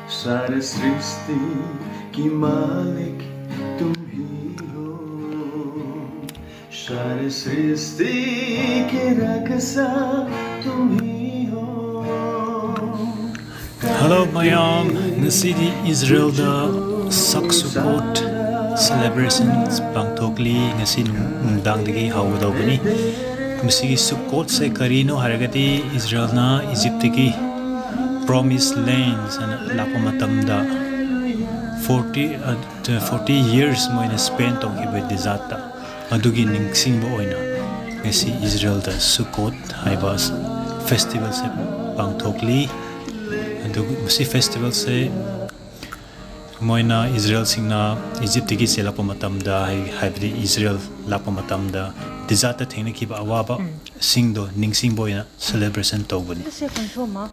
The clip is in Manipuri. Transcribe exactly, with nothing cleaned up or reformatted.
सारे सृष्टि की मालिक तुम ही हो, सारे सृष्टि की रक्षा तुम ही हो। Hello ꯃꯌꯥꯝ, ꯉꯁꯤꯗꯤ ꯏꯖꯔꯦꯜꯗ ꯁꯛ ꯁꯨꯀꯣꯠ ꯁꯦꯂꯦꯕ꯭ꯔꯦꯁꯟ ꯄꯥꯡꯊꯣꯛꯂꯤ꯫ ꯉꯁꯤ ꯅꯨꯡ- ꯅꯨꯡꯗꯥꯡꯗꯒꯤ ꯍꯧꯒꯗꯧꯕꯅꯤ꯫ ꯃꯁꯤꯒꯤ ꯁꯨꯀꯣꯠꯁꯦ ꯀꯔꯤꯅꯣ ꯍꯥꯏꯔꯒꯗꯤ, ꯏꯖꯔꯦꯜꯅ ꯏꯖꯤꯞꯇꯒꯤ ꯄ꯭ꯔꯣꯃꯤꯁ ꯂꯦꯟ ꯍꯥꯏꯅ ꯂꯥꯛꯄ ꯃꯇꯝꯗ ꯐꯣꯔꯇꯤ ꯐꯣꯔꯇꯤ ꯌꯔꯁ ꯃꯣꯏꯅ ꯁ꯭ꯄꯦꯟ ꯇꯧꯈꯤꯕ ꯗꯤꯖꯥꯔꯠꯇ, ꯑꯗꯨꯒꯤ ꯅꯤꯡꯁꯤꯡꯕ ꯑꯣꯏꯅ ꯉꯁꯤ ꯏꯖꯔꯦꯜꯗ ꯁꯨꯀꯣꯠ ꯍꯥꯏꯕ ꯐꯦꯁꯇꯤꯚꯦꯜꯁꯦ ꯄꯥꯡꯊꯣꯛꯂꯤ꯫ ꯑꯗꯨꯒ ꯃꯁꯤ ꯐꯦꯁꯇꯤꯚꯦꯜꯁꯦ ꯃꯣꯏꯅ ꯏꯖꯔꯦꯜꯁꯤꯡꯅ ꯏꯖꯤꯞꯇꯒꯤ ꯆꯦꯜꯂꯛꯄ ꯃꯇꯝꯗ, ꯍꯥꯏ- ꯍꯥꯏꯕꯗꯤ ꯏꯖꯔꯦꯜ ꯂꯥꯛꯄ ꯃꯇꯝꯗ ꯗꯤꯖꯥꯔꯠꯇ ꯊꯦꯡꯅꯈꯤꯕ ꯑꯋꯥꯕꯁꯤꯡꯗꯣ ꯅꯤꯡꯁꯤꯡꯕ ꯑꯣꯏꯅ ꯁꯦꯂꯦꯕ꯭ꯔꯦꯁꯟ ꯇꯧꯕꯅꯤ꯫ Kasi control ma.